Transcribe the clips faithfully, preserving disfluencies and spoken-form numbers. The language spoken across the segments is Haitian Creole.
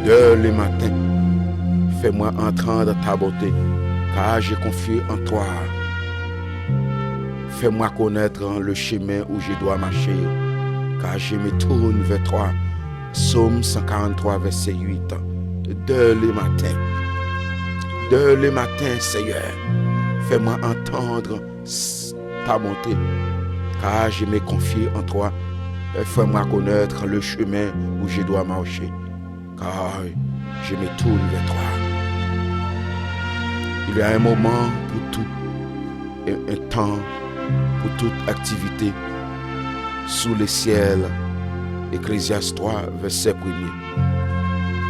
Dès le matin, fais-moi entendre ta bonté, car j'ai confié en toi. Fais-moi connaître le chemin où je dois marcher, car je me tourne vers toi. Psaume cent quarante-trois, verset huit. Dès le matin, dès le matin, Seigneur, fais-moi entendre ta bonté, car je me confie en toi. Fais-moi connaître le chemin où je dois marcher, car je me tourne vers toi. Il y a un moment pour tout et un temps pour toute activité sous le ciel. Ecclésiaste trois, verset premier.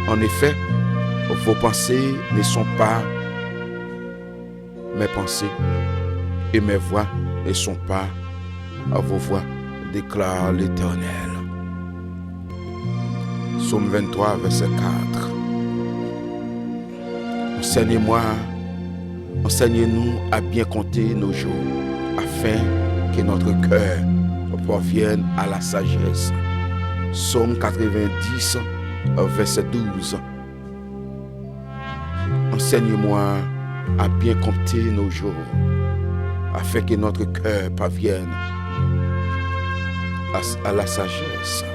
En effet, vos pensées ne sont pas mes pensées, et mes voies ne sont pas vos voies, déclare l'Éternel. Psaume vingt-trois, verset quatre. Enseignez-moi, enseignez-nous à bien compter nos jours, afin que notre cœur parvienne à la sagesse. Psaume quatre-vingt-dix, verset douze. Enseignez-moi à bien compter nos jours, afin que notre cœur parvienne à, à la sagesse.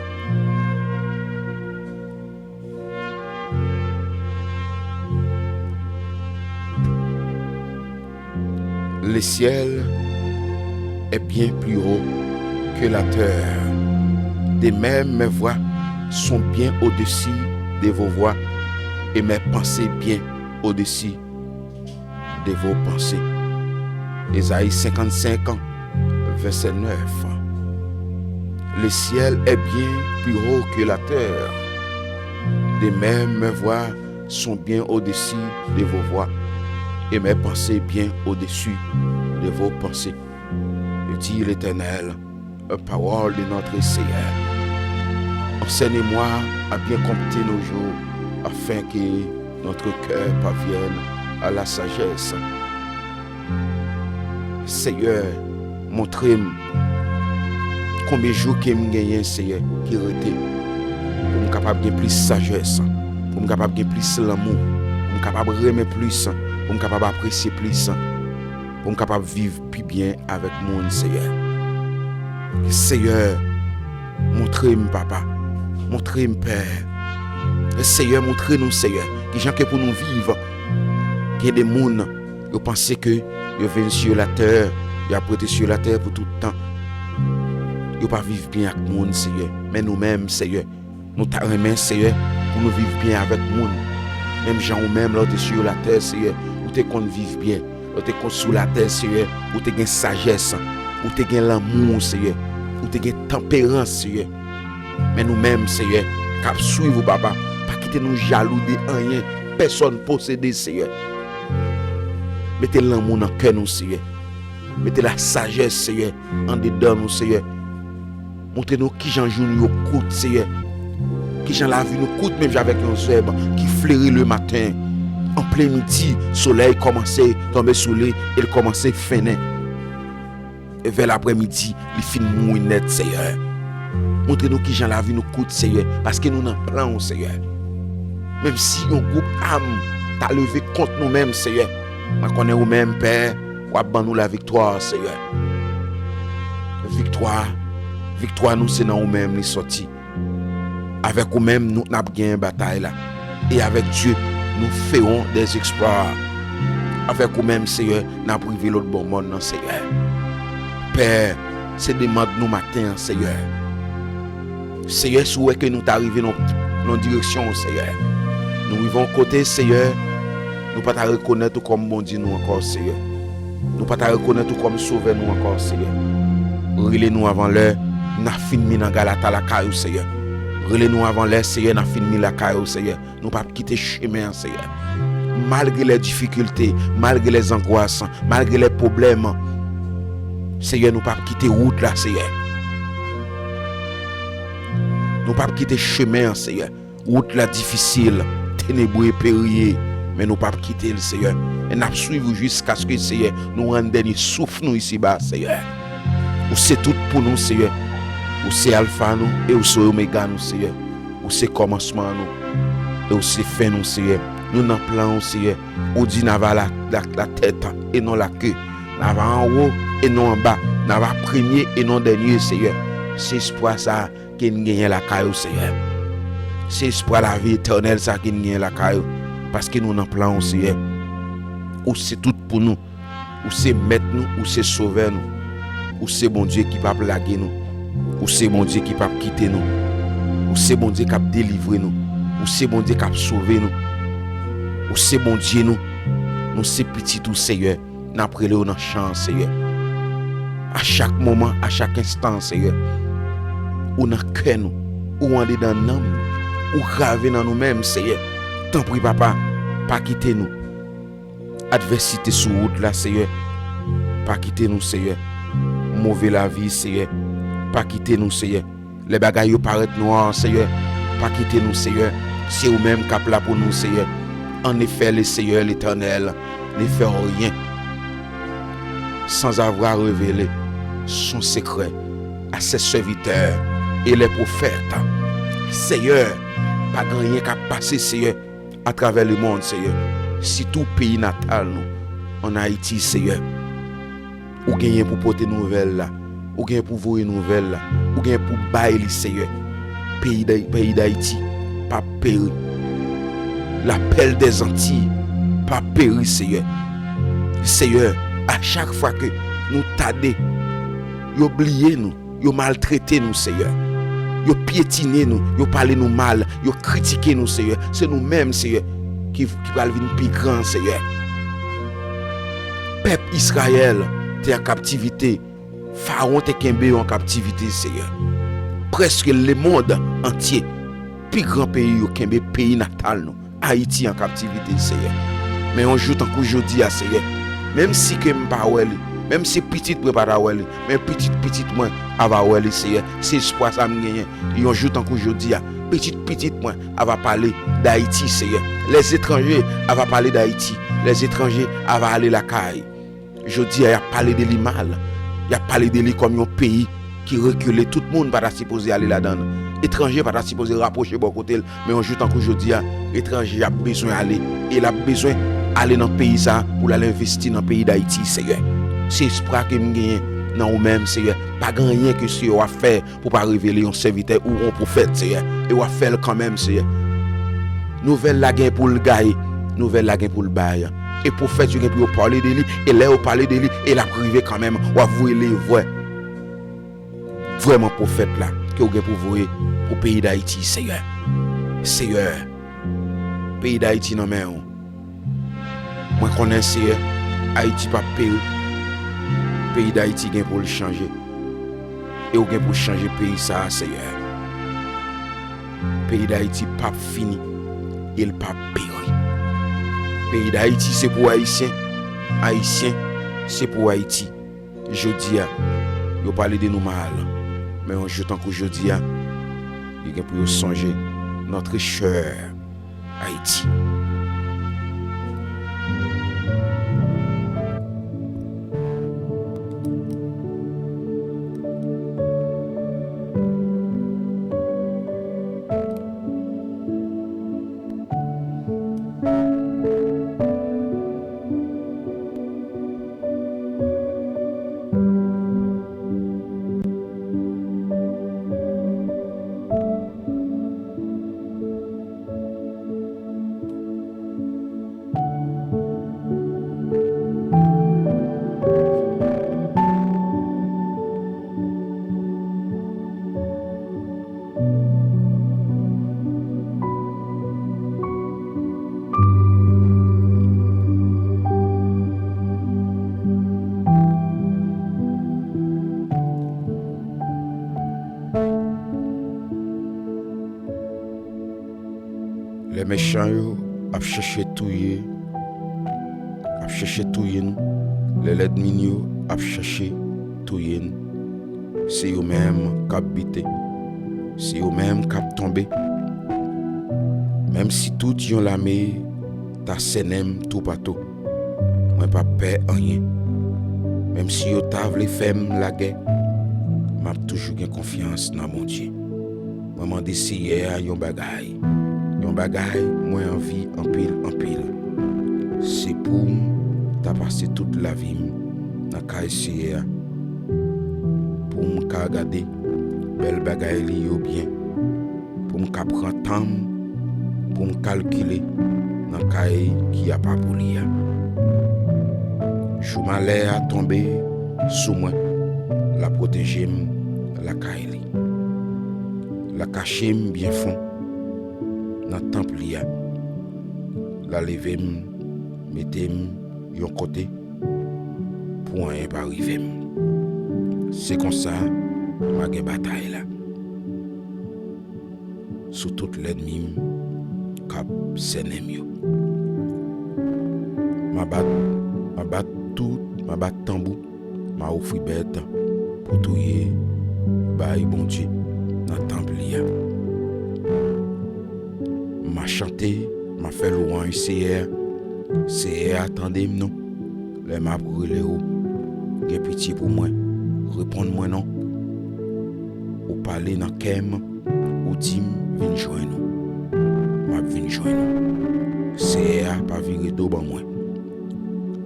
Le ciel est bien plus haut que la terre. De même, mes voies sont bien au-dessus de vos voies, et mes pensées bien au-dessus de vos pensées. Ésaïe cinquante-cinq, verset neuf. Le ciel est bien plus haut que la terre. De même, mes voies sont bien au-dessus de vos voies, et mes pensées bien au-dessus de vos pensées, dit l'Éternel. Parole de notre Seigneur. Enseignez-moi à bien compter nos jours, afin que notre cœur parvienne à la sagesse. Seyè, montre m konbyen jou ke m genyen, Seyè, ki rete, pou m kapab gen plis sajès, pou m kapab gen plis lanmou, pou m kapab renmen plis, pou m kapab apresye plis, pou m kapab viv pi byen avèk moun, Seyè. Seyè, montre m, Papa. Montre m, Pè. Seyè, montre nou, Seyè, kijan ke pou nou viv. Gen de moun, yo panse ke yo vin sou latè, y ap rete sou latè pou tout tan. Yo pa viv byen ak moun, Seyè. Men nou menm, Seyè, nou ta renmen, Seyè, pou nou viv byen avèk moun. Menm jan ou menm, lè w te sou latè, Seyè, ou te konn viv byen. Lè w te konn sou latè, Seyè, ou te gen sajès, ou te gen lanmou, Seyè, ou te gen tanperans, Seyè. Men nou menm, Seyè, k ap swiv ou, Papa, pa kite nou jalou de anyen pèsòn posede, Seyè. Mete lanmou nan kè nou, Seyè. Mete lasajès, Seyè, andedan nou, Seyè. Montre nou kijan jou nou yo kout, Seyè. Kijan lavi nou kout, menm jan avèk yon zèb ki fleri le maten. An plen midi, solèy kòmanse tonbe sou li e l kòmanse fennen. E vè laprèmidi, li fin mouri nèt, Seyè. Montre nou kijan lavi nou kout, Seyè, paske nou nan plan w, Seyè. Menm si yon gwoup ame ta leve kont nou menm, Seyè, mwen konnen ou menm, Pè, w ap ban nou laviktwa, Seyè. Viktwa, viktwa nou se nan ou menm li sòti. Avèk ou menm, nou, n ap genyen batay la. E avèk Dye, nous ferons des exploits. Avèk ou menm, Seyè, n ap rive lòt bò mòn nan, Seyè. Pè, se demann nou maten an, Seyè. Seyè, si w wè ke nou ta rive nan, nan direksyon w, Seyè. Nou rive yon kote, Seyè, nou pa ta rekonèt ou kòm Bondye nou ankò, Seyè. Nou pa ta rekonèt ou kòm Sovè nou ankò, Seyè. Rele nou avan lè, n a fin mi nan galata lakay ou, Seyè. Rele nou avan lè, Seyè, n a fin mi lakay ou, Seyè. Nou p ap kite chemen an, Seyè. Malgre lè difikilte, malgre lè zangwas, malgre lè pwoblèm, Seyè, nou p ap kite wout la, Seyè. Nou p ap kite chemen an, Seyè. Wout la difisil, tenebwe, perye, men nou p ap kite l, Seyè. E n ap swiv ou jiskaske, Seyè, nou rann dènye souf nou isiba, Seyè. Ou se tout pou nou, Seyè. Ou se Alfa nou e ou se Omega nou, Seyè. Ou se kòmansman nou. e w se fen nou, Seyè. Nou nan plan w, Seyè. Ou di n ava la, la, la tèt e non la ke. N ava anwo e non anba. N ava premye e non dènye, Seyè. Se espwa sa a ke n genyen lakay ou, Seyè. Se espwa lavi etènèl sa a ke n genyen lakay ou. Paske nou nan plan ou, Seyè. Ou se tout pou nou. Ou se mèt nou, ou se sovè nou. Ou se Bondye ki p ap lage nou. Ou se Bondye ki p ap kite nou. Ou se Bondye k ap delivre nou. Ou se Bondye k ap sove nou. Ou se Bondye nou. Nou se pitit ou, Seyè. N ap rele w nan chan an, Seyè. A chak moman, a chak enstan, Seyè. Ou nan kè nou. Ou andedan nanm nou. Ou grave nan nou menm, Seyè. Tanpri, Papa, pa kite nou. Advèsite sou wout la, Seyè. Pa kite nou, Seyè. Move lavi, Seyè. Pa kite nou, Seyè. Lè bagay yo parèt nwa, Seyè. Pa kite nou, Seyè. Se ou menm k ap la pou nou, Seyè. En effet, le Seigneur l'Éternel ne fait rien sans avoir révélé son secret à ses serviteurs et les prophètes. Seyè, pa gen anyen k ap pase, Seyè, atravè lemonn, Seyè. Sitou peyi natal nou, ann Ayiti, Seyè. Ou genyen pou pote nouvèl la. Ou genyen pou voye nouvèl la. Ou genyen pou bay li, Seyè. Peyi Day-, peyi Dayiti p ap peri. Lapèl dèzantiy p ap peri, Seyè. Seyè, a chak fwa ke nou tade, yo bliye nou. Yo maltrete nou, Seyè. Yo pyetine nou, yo pale nou mal, yo kritike nou, Seyè. Se nou menm, Seyè, ki, ki pral vin pi gran, Seyè. Pèp Izrayèl te an kaptivite. Fawon te kenbe yo an kaptivite, Seyè. Prèske lemonn antye, pi gran peyi yo kenbe peyi natal nou. Ayiti an kaptivite, Seyè. Men yon jou tankou jodi a, Seyè, menm si ke m pa wè li, menm si pitit mwen pa ta wè li, men pitit pitit mwen ava wè li, Seyè. Se espwa sa m genyen. Yon jou tankou jodi a, pitit pitit mwen ava pale d Ayiti, Seyè. Lèzetranje ava pale d Ayiti. Lèzetranje ava ale lakay. Jodi a, y ap pale de li mal. Y ap pale de li kòm yon peyi ki rekile. Tout moun pa ta sipoze ale ladan l. Etranje pa ta sipoze rapwoche bò kote l. Men yon jou tankou jodi a, etranje ap bezwen ale. E l ap bezwen ale nan peyi sa a pou l al envesti nan peyi Dayiti, Seyè. Se espwa ke m genyen nan ou menm, Seyè. Pa gen anyen ke Seyè w ap fè pou pa revele yon sèvitè ou yon pwofèt, Seyè. E w ap fè l kanmenm, Seyè. Nouvèl la gen pou l gaye, nouvèl la gen pou l bay. E pwofèt yo gen pou yo pale de li, e lè yo pale de li, e l ap rive kanmenm. W ap voye levwè vrèman pwofèt la ke w gen pou voye pou peyi Dayiti, Seyè. Seyè, peyi Dayiti nan men w. Mwen konnen, Seyè, Ayiti p ap peri. Peyi Dayiti gen pou l chanje. E w gen pou chanje peyi sa a, Seyè. Peyi Dayiti p ap fini, e l p ap peri. Peyi Dayiti se pou Ayisyen, Ayisyen se pou Ayiti. Jodi a, yo pale de nou mal, men yon jou tankou jodi a, yo gen pou yo sonje notre chère Ayiti. Lè mechan yo ap chèche touye, ap chèche touye nou, lè lènmi n yo ap chèche touye n, se yo menm k ap bite, se yo menm k ap tonbe. Menm si tout yon lame ta sènen m toupatou, mwen p ap pè anyen. Menm si yo ta vle fè m lagè, m ap toujou gen konfyans nan Bondye. Mwen mande Seyè a yon bagay, Bagay mwen anvi anpil, anpil, se pou m ta pase tout lavi m nan kay Seyè a, pou m ka gade bèl bagay li yo byen, pou m ka pran tan m, pou m kalkile nan kay ki apa pou li a. Jou malè a tonbe sou mwen, l a pwoteje m lakay li. L a kache m byen fon nan tanp li a. L a leve m, mete m yon kote pou anyen pa rive m. Se konsa, m a gen batay la sou tout lènmi m k ap sènen m yo. M a bat, m a bat tout, m a bat tanbou, m a ofri bèt pou touye bay Bondye nan tanp li a. M a chante, m a fè lwanj Seyè a. Seyè a, tande m non, lè m ap rele w. Gen pitye pou mwen, reponn mwen non. Ou pale nan kè m, ou di m, vin jwenn ou. M ap vin jwenn ou. Seyè a, pa vire do ban mwen.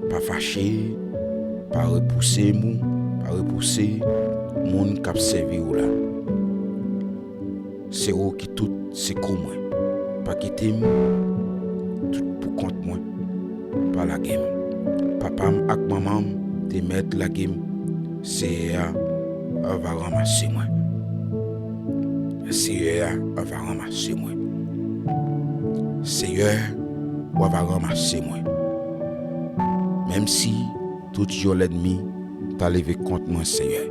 Pa fache, pa repouse moun, pa repouse moun k ap sèvi w la. Se ou ki tout sekou mwen. Pa kite m tout pou kont mwen. Pa lage m. Papa m ak manman m te mèt lage m. Seyè a va ranmase mwen. Seyè a va ranmase mwen. Seyè, w a va ranmase mwen. Menm si tout yon lènmi ta leve kont mwen, Seyè.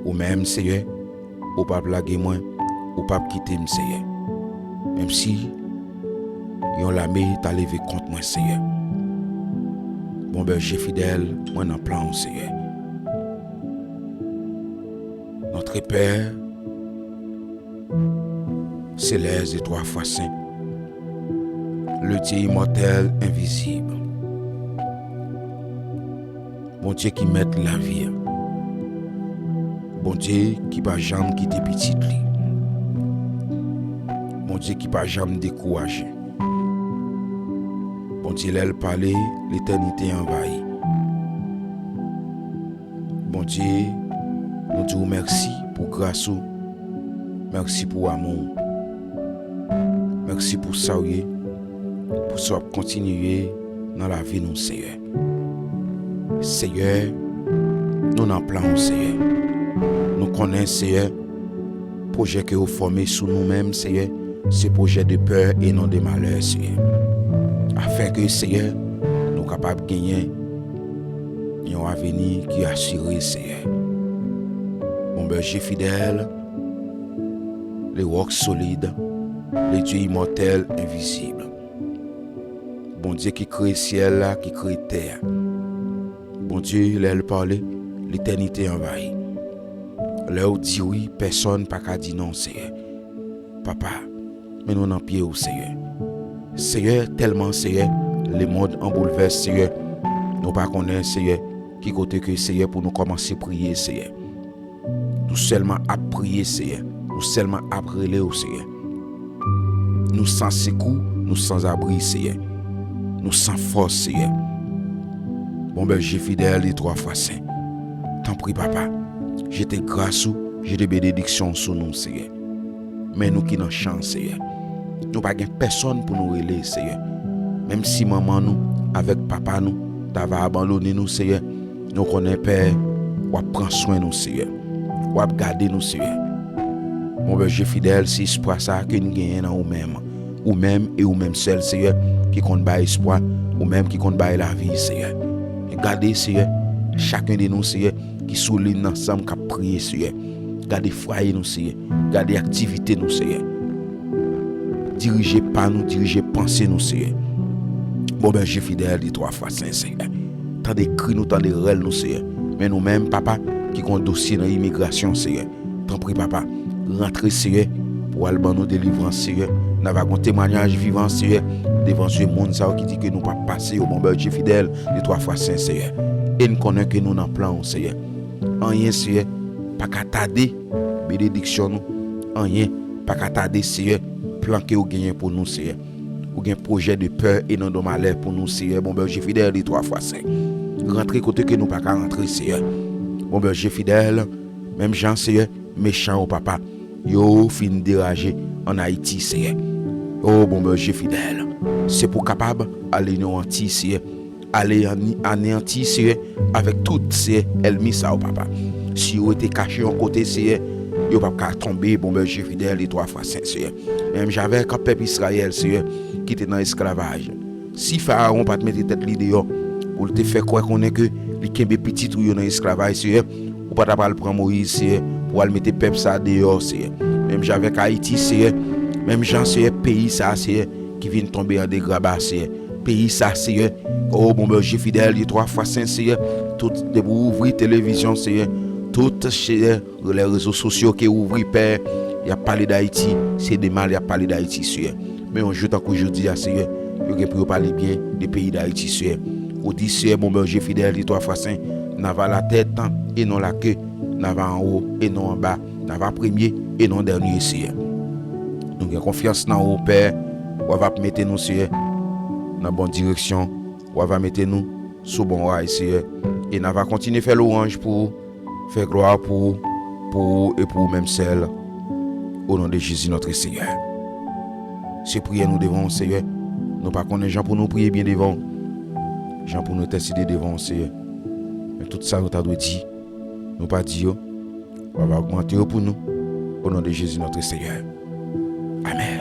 Ou menm, Seyè, ou p ap lage mwen, ou p ap kite m, Seyè. Menm si yon lame ta leve kont mwen, Seyè. Bon bèje fidèl, mwen nan plan w, Seyè. Notre Père, céleste et trois fois saint, le Dieu immortel, invisible. Bondye ki mèt lavi a. Bondye ki pa janm kite pitit li. Bondye ki pa janm dekouraje. Bondye, lè l pale, letènite anvayi. Bondye, nou di w mèsi pou gras ou. Mèsi pou amou w. Mèsi pou sa w ye, pou sa w ap kontinye nan lavi nou, Seyè. Seyè, nou nan plan w, Seyè. Nou konnen, Seyè, pwojè ke w fòme sou nou menm, Seyè, se pwojè de pè e non de malè, Seyè. Afenke, Seyè, nou kapab genyen yon avni ki asire, Seyè. Bon bèje fidèl, le roc solide, le Dieu immortel, invisible. Bondye ki kreye syèl la, ki kreye tè a. Bondye, lè l pale, letènite anvayi. Lè w di wi, pèsonn pa ka di non, Seyè. Papa, men nou nan pye w, Seyè. Seyè, tèlman, Seyè, lemonn an boulvès, Seyè. Nou pa konnen, Seyè, ki kote ke, Seyè, pou nou kòmanse priye, Seyè. Nou sèlman ap priye, Seyè. Nou sèlman ap rele w, Seyè. Nou san sekou, nou san zabri, Seyè. Nou san fòs, Seyè. Bon bèje fidèl e twa fwa sen. Tanpri, Papa, jete gras ou, jete benediksyon w sou nou, Seyè. Men nou ki nan chan, Seyè. Nou pa gen pèsonn pou nou rele, Seyè. Menm si manman nou avèk papa nou ta va abandone nou, Seyè, nou konnen, Pè, w ap pran swen nou, Seyè. W ap gade nou, Seyè. Bon bèje fidèl, se espwa sa a ke n genyen nan ou menm. Ou menm e ou menm sèl, Seyè, ki konn bay espwa, ou menm ki konn bay lavi, Seyè. Gade, Seyè, chaken de nou, Seyè, ki sou liy nan ansanm k ap priye, Seyè. Gade fwaye nou, Seyè. Gade aktivite nou, Seyè. Dirije pa nou, dirije panse nou, Seyè. Bon bèje fidèl e twa fwa sen, Seyè. Tande kri nou, tande rèl nou, Seyè. Men nou menm, Papa, ki gon dosye nan imigrasyon, Seyè. Tanpri, Papa, rantre, Seyè, pou al ban nou delivrans, Seyè. N a va gon temwayaj vivan, Seyè, devan zye moun sa yo ki di ke nou p ap pase yo, bon bèje fidèl e twa fwa sen, Seyè. E n konnen ke nou nan plan w, Seyè. Anyen, Seyè, pa ka tade benediksyon nou. Anyen pa ka tade, Seyè, plan ke ou genyen pou nou, Seyè. Ou gen pwojè de pè e non de malè pou nou, Seyè, bon Bondye fidèl e twa fwa sen. Rantre kote ke nou pa ka rantre, Seyè. Bon Bondye fidèl, menm jan, Seyè, mechan yo, papa, yo fin deraje ann Ayiti, Seyè. O bon Bondye fidèl, se pou kapab ale nan Antiy, Seyè. Ale ani-, aneyanti, Seyè, avèk tout, Seyè, ènmi sa yo, papa. Si yo rete kache yon kote, Seyè, yo p ap ka tonbe, bon Bondye fidèl e twa fwa sen, Seyè. Menm jan avèk pèp Izrayèl, Seyè, ki te nan esklavaj. Si Farawon pa t mete tèt li deyò, pou l te fè kwè konnen ke li kenbe pitit ou yo nan esklavaj, Seyè, ou pa ta pral pran Moyiz, Seyè, pou al mete pèp sa a deyò, Seyè. Menm jan avèk Ayiti, Seyè. Menm jan, Seyè, peyi sa a, Seyè, ki vin tonbe an degraba, Seyè. Peyi sa a, Seyè. O bon Bondye fidèl, e twa fwa sen, Seyè. Tout, depi w ouvri televizyon, Seyè. Tout, Seyè, lè rezo sosyo ke ouvri, Pè, y ap pale d Ayiti. Se de mal y ap pale d Ayiti, Seyè. Men yon jou tankou jodi a, Seyè, yo gen pou yo pale byen de peyi d Ayiti, Seyè. Ou di, Seyè, bon Bondye fidèl, e twa fwa sen, n ava la tèt e non la ke, n ava anwo e non anba, n ava premye e non dènye, Seyè. Nou gen konfyans nan ou, Pè. W ava mete nou, Seyè, nan bon direksyon. W ava mete nou sou bon ray, Seyè. E n ava kontinye fè lwanj pou ou, fè glwa pou ou, pou ou e pou ou menm sèl. O non de Jezi, notre Seyè. Se priyè nou devan ou, Seyè. Nou pa konnen jan pou nou priye byen devan ou, jan pou nou entèsede devan ou, Seyè. Men tout sa nou ta dwe di, nou pa di yo. W ava ogmante yo pou nou. O non de Jezi, notre Seyè. Amèn.